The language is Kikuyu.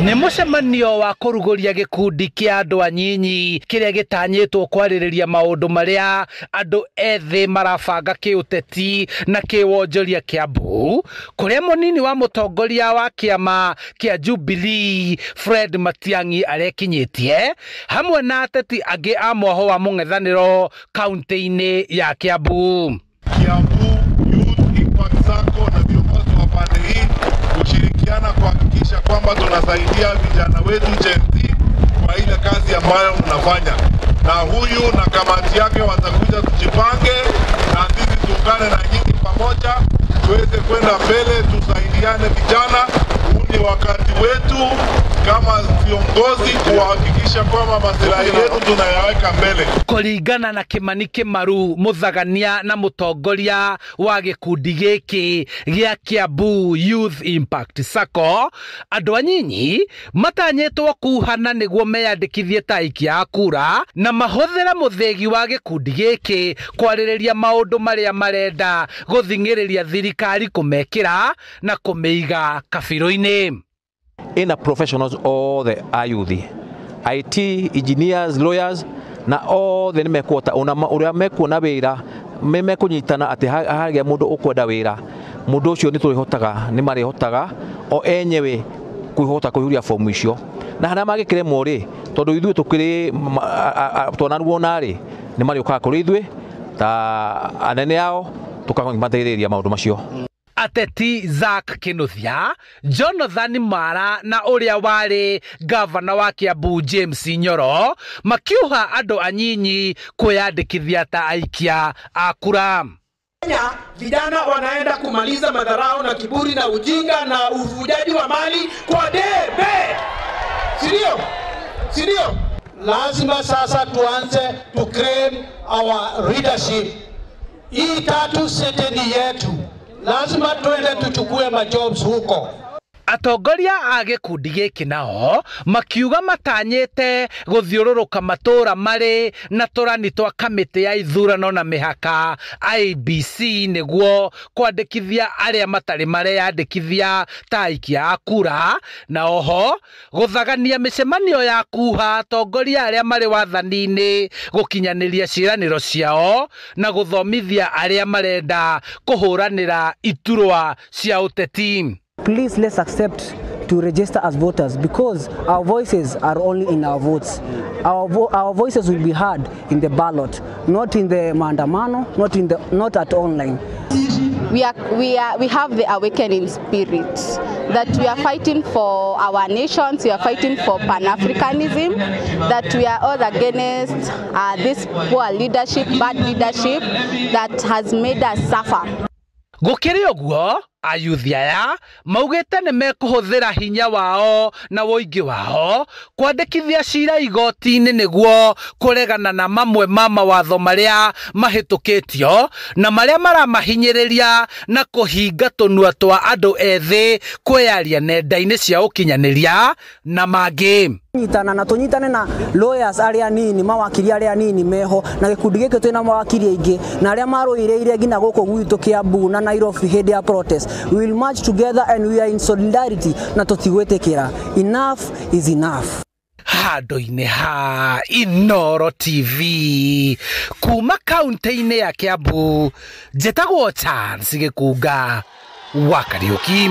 Nĩ mũcemanio wa kũrugũria gĩkundi kĩa andũ anyinyi kĩrĩa gĩtanyĩtwo kwarĩrĩria maũndũ marĩa andũ ethĩ marabanga kĩũteti na kĩwonjoria Kiambu, kũrĩa mũnini wa mũtongoria wa kĩama kĩa Jubilee Fred Matiang'i arekinyĩtie hamwe na ateti angĩ a mwaho wa mũng'ethanĩro kaunti-inĩ ya Kiambu. Kiambu Youth Impact Sacco na viongozi wa pande hii kushirikiana kuhakikisha kwamba tunasaidia vijana wetu Gen Z kwa ile kazi ambayo mnafanya, na huyu na kamati yake watakuja, tujipange na sisi tuungane na nyinyi pamoja tuweze kwenda mbele, tusaidiane vijana. Huu ni wakati wetu kama viongozi kuhakikisha kwamba maslahi yetu tunayaweka mbele. Kũringana na Kimani Kĩmaru, mũthagania na mũtongoria wa gĩkundi gĩkĩ gĩa Kiambu Youth Impact Sacco, andũ anyinyi matanyĩtwo kuhana nĩguo meyandĩkithie ta aikia a kura na mahũthĩre mũthĩgi wa gĩkundi gĩkĩ kwarĩrĩria maũndũ marĩa marenda gũthing'ĩrĩria thirikari kũmekĩra na kũmĩiga kabirũ-inĩ. Ina professionals othe a youth, IT engineers, lawyers na othe nĩ mekuhota ona ũrĩa mekuona wĩra nĩ mekũnyitana atĩ hagĩa mũndũ ũkwenda wĩra, mũndũ ũcio nĩ tũrĩhotaga, nĩ marĩhotaga o enyewe kwĩhota kũihũria fomu icio, na harĩa mangĩkĩremwo rĩ, tondũ ithuĩ tũkĩrĩ twanaruona rĩ, nĩ marĩũkaga kũrĩ ithuĩ ta anene ao tũkamateithĩrĩria maũndũ macio. Ateti Zack Kinuthia, Jonathan Mara na ũrĩa warĩ gavana wa Kiambu James Nyoro makiuha andũ anyinyi kwĩyandĩkithia ta aikia a kura. Kenya vijana wanaenda kumaliza madharau na kiburi na ujinga na uvujaji wa mali kwa debe, si ndio? Si ndio? Lazima sasa tuanze to claim our leadership. Hii tatu sete ni yetu, lazima tuende tuchukue majobs huko. Atongoria a gĩkundi gĩkĩ nao makiuga matanyĩte gũthiũrũrũka matũra marĩ na tũrani twa kamĩtĩ ya ithurano na mĩhaka IEBC nĩguo kwandĩkithia arĩa matarĩ mareyandĩkithia ta aikia a kura, na oho gũthagania mĩcemanio ya kuha atongoria arĩa marĩ wathani-inĩ gũkinyanĩria ciĩranĩro ciao na gũthomithia arĩa marenda kũhũranĩra iturwa cia ũteti. Please let's accept to register as voters, because our voices are only in our votes. Our voices will be heard in the ballot, not in the maandamano, not at online. We have the awakening spirit that we are fighting for our nations, we are fighting for Pan-Africanism, that we are all against this poor leadership, bad leadership that has made us suffer. Gũkĩrĩ ũguo, ayuthi aya maugĩte nĩ mekũhũthĩra hinya wao na ũingĩ wao kwandĩkithia cira igoti-inĩ nĩguo kũregana na mamwe ma mawatho marĩa mahĩtũkĩtio na marĩa maramahinyĩrĩria na kũhinga tũnua twa andũ ethĩ kwĩyaria nenda-inĩ cia ũkinyanĩria na mangĩ. Nyitana na tũnyitane na lawyers arĩa nini, mawakiri arĩa nini meho, na gĩkundi gĩkĩ twĩna mawakiri aingĩ na arĩa marũĩrĩire nginya gũkũ gwitũ Kiambu na Nairobi hĩndĩ ya protest. We will march together and we are in solidarity na tũtigwĩtĩkĩra. Enough is enough. Handũ-inĩ ha Inooro TV kuma kaunti-inĩ ya Kiambu, njĩtagwo Charles Gĩkunga wa Kariũki.